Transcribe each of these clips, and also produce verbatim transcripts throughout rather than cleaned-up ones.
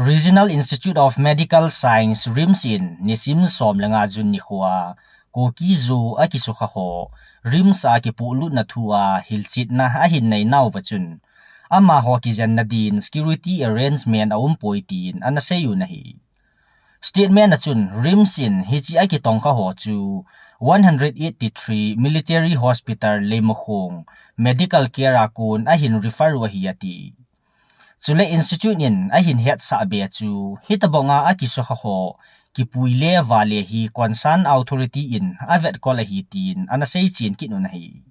Regional Institute of Medical Science, RIMS in nisim som le nga June nikhoa Kuki Zo akisukha ho RIMS a kipuilutna thua hilchetna ahin neinauva chun, amaho kijenna din security arrangement aumpoi tin ana seiyu ahi. Statement a chun RIMS in hiche akitongkha ho chu one hundred eighty-three Military Hospital Leimakhong medical care a kon ahin refer u ahi ati. Chule institute in ahin hetsah be chu, hitobanga akisukha ho kipui le vale hi concern authority in avetkol ahi tin ana seichen kit u ahi.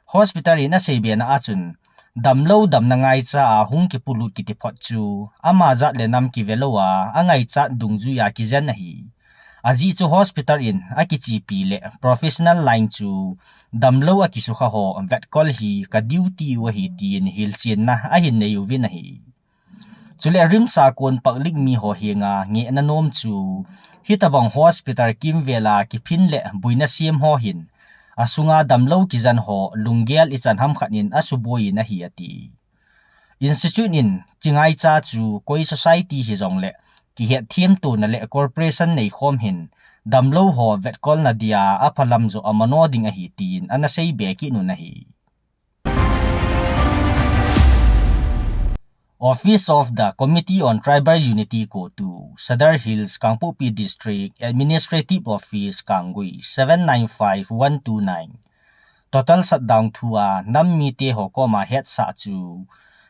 Hospital in asei bena a chun, damlou damna ngaicha a hung kipuilut kiti phot chu, ama jat le nam kivelou a, angaichat dungjuia kijen ahi. Ajeh chu hospital in akichepi le professional line chu damlou akisukha ho vetkol hi ka duty u ahi tin hilchetna ahin neiuvin ahi. Chule RIMS a kon public mi ho henga ngehna nom chu, hitobang hospital kimvel a kiphin le boina sem ho hin, asunga damlou kijen ho lunggel ichan hamkhat in asuboi in ahi ati. Institute in kingaicha chu koi society hijongle, kihetthem tona le corporation neikhom hin, damlou ho vetkolna dia aphalam jo amano ding ahi tin ana seibe kit u ahi. Office of the Committee on Tribal Unity, CoTU, Sadar Hills, Kangpokpi District, Administrative Office, Kanggui, seven nine five one two nine. Total shutdown thua nam mite ho koma hetsah chu,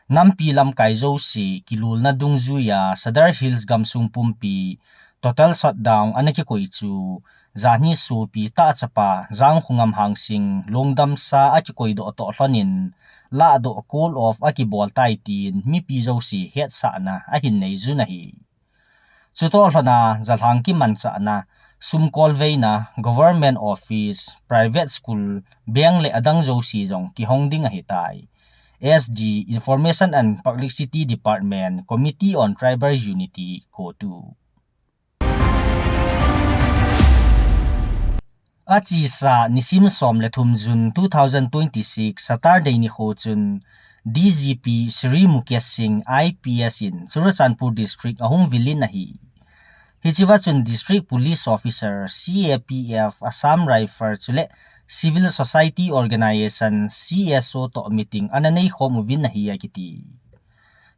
nampi lamkai jouse kilolna dungjuia Sadar Hills gamsung pumpi total shutdown ana kikoi chu, janhi sopi tah chapa Jangkhongam Hangsing lungdamsa akikoidoh toh lhonin, lahdoh call off akibol tai tin mipi jouse hetsahna ahin neiyu ahi. Chutoh lhona, jalhang kimanchahna, sumkolveina, government office, private school, bank le adang jouse jong kihong ding ahitai. SD, Information and Publicity Department, Committee on Tribal Unity, CoTU. Achesa nisim som le thum June two thousand twenty-six, Saturday nikho chun, DGP Shri Mukesh Singh, IPS in Churachandpur District ahung vilin ahi. Hichea chun District Police Officer, CAPF, Assam Rifle chule Civil Society Organization, CSO toh meeting ana neikhom uvin ahi akiti.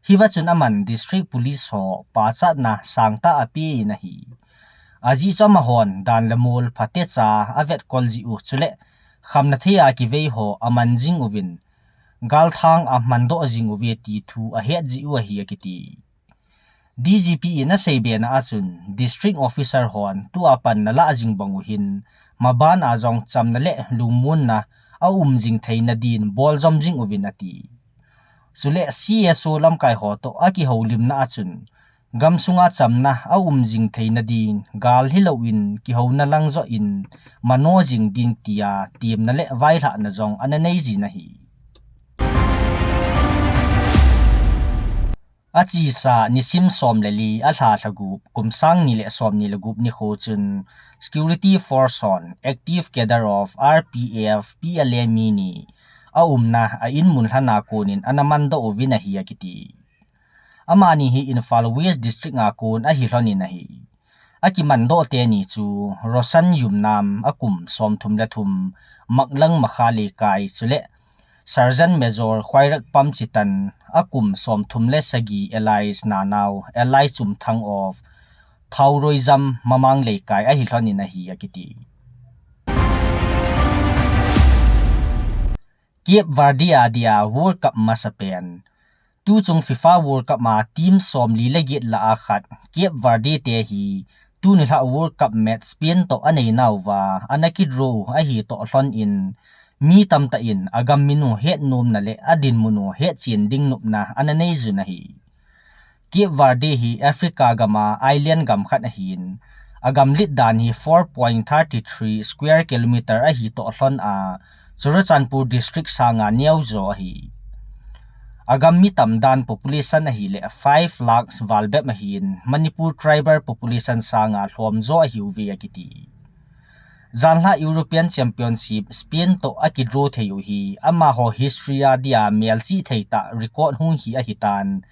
Hiva chun aman District Police ho pachatna sangtah apen ahi. Ajeh chu amahon dan le mol phatecha avetkol jeh u chule khamna thei a kivei ho aman jing uvin, galthang amandoh jing uve ti thu ahet jeh u ahi akiti. DGP in asei bena a chun, District Officer hon tua pan nalah jing bang u hin, maban a jong chamna le lungmonna aum jing theina din boljom jing uvin ati. Chule CSO lamkai ho toh akihoulimna a chun, gamsunga chamna aum jing theina din, gal hilouvin kihouna lang joh in mano jing ding tia temna le vailhahna jong ana nei jin ahi. Achesa nisim som le li, alha lha gup, kum sang ni le som ni le gup nikho chun, Security Force hon active cadre of RPF PLA mi ni aumna a in mun lhana konin ana mandoh uvin ahi akiti. Amani hi Imphal West District a kon ahi lhonin ahi. Akimandoh teni chu Roshan Yumnam, akum som thum le thum, Maklang Makha Leikai chule Sergeant Major Khwairakpam Chitan, akum som thum le sagi, alias Nanao, alias Chumthang of Thaoroijam, Mamang Leikai ahi lhonin ahi akiti. Cape Verde a dia World Cup masapen. Tuchung FIFA World Cup a team som li le get lah a khat Cape Verde te hi tuni lha World Cup match Spain toh anei nauva ana kidraw ahi toh lhonin, mi tamtah in agam min u hetnomna le adinmun u hetchen ding nopna ana nei jun ahi. Cape Verde hi Africa gam a island gam khat ahin, agam lit dan hi four point thirty three square kilometer ahi toh lhon a, Churachandpur District sanga neo jo ahi. Agam mi tam dan population ahile five lakhs val bep ahin, Manipur tribal population sanga lhom jo ahiuve akiti. Janhi European Championship Spain toh akidraw thei u hi, amaho history a dia melchih thei tah record hung hi ahitan.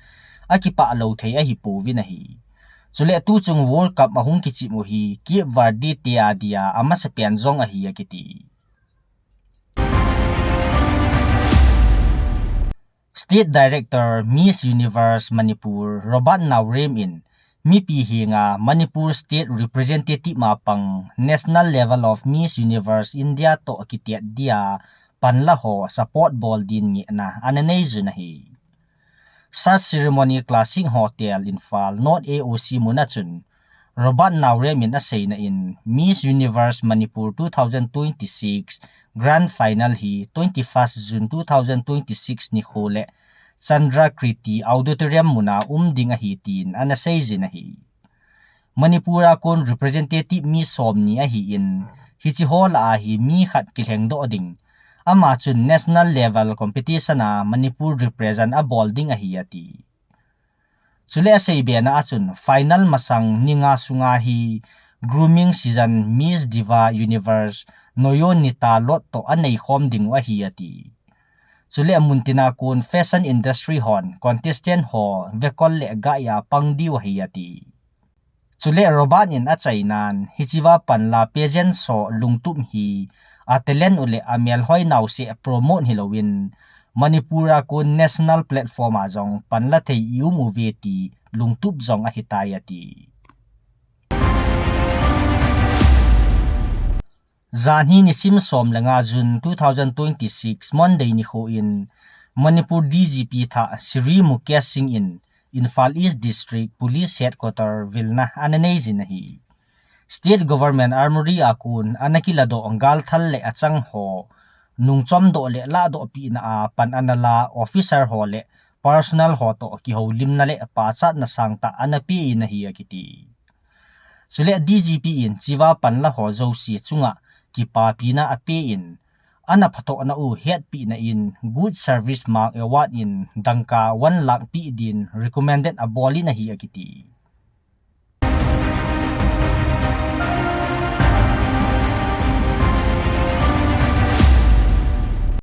akipah lou thei ahi pouvin ahi. Chule tuchung World Cup ahung kichim u hi Cape Verde te adia amasapen jong ahi akiti. State Director Miss Universe Manipur Robert Naorem in mipi henga Manipur State Representative ma pang National Level of Miss Universe India toh kitet dia panla ho support bol din ngehna ana nei jun ahi. Sa Ceremony Classic Hotel Imphal North A O C muna chun Robert Naorem in aseina in Miss Universe Manipur two thousand twenty-six Grand Final hi twenty-first June two thousand twenty-six nikho le Chandra Kriti Auditorium muna um ding ahi tin ana seijin ahi. Manipur a kon representative mi somni ahin, hiche ho lah a hi mi khat kilhengdoh ding. Ama chun national level competition a Manipur represent abol ding ahi ati. Chule asei bena a chun final masang ni nga sunga hi grooming season Miss Diva Universe Noyonita Lod toh anei khom ding u ahi ati. Chule amun tina kon fashion industry hon contestant ho vekol le gah a pang diu ahi ati. Chule Robert in achainan, hichea panla pageant show lungtup hi a talent u le amelhoi nau seh promote hilouvin, Manipur a kon national platform a jong panla thei i um uve ti lungtup jong ahitai ati. Janhi nisim som le nga June two thousand twenty-six Monday nikho in Manipur D G P thah Shri Mukesh Singh in Imphal East District Police Headquarter vilna ana neijin ahi. State Government Armoury a kon ana kiladoh galthal le achang ho nungchomdoh le lahdoh pehna a pan ana la officer ho le personnel ho toh kihoulimna le pachatna sangtah ana pe in ahi akiti. Chule D G P in chea panla ho jouse chunga kipapina ape in, ana phatohna u hetpehna in Good Service Mark Award in dangka one lakh pe din recommended abol in ahi akiti.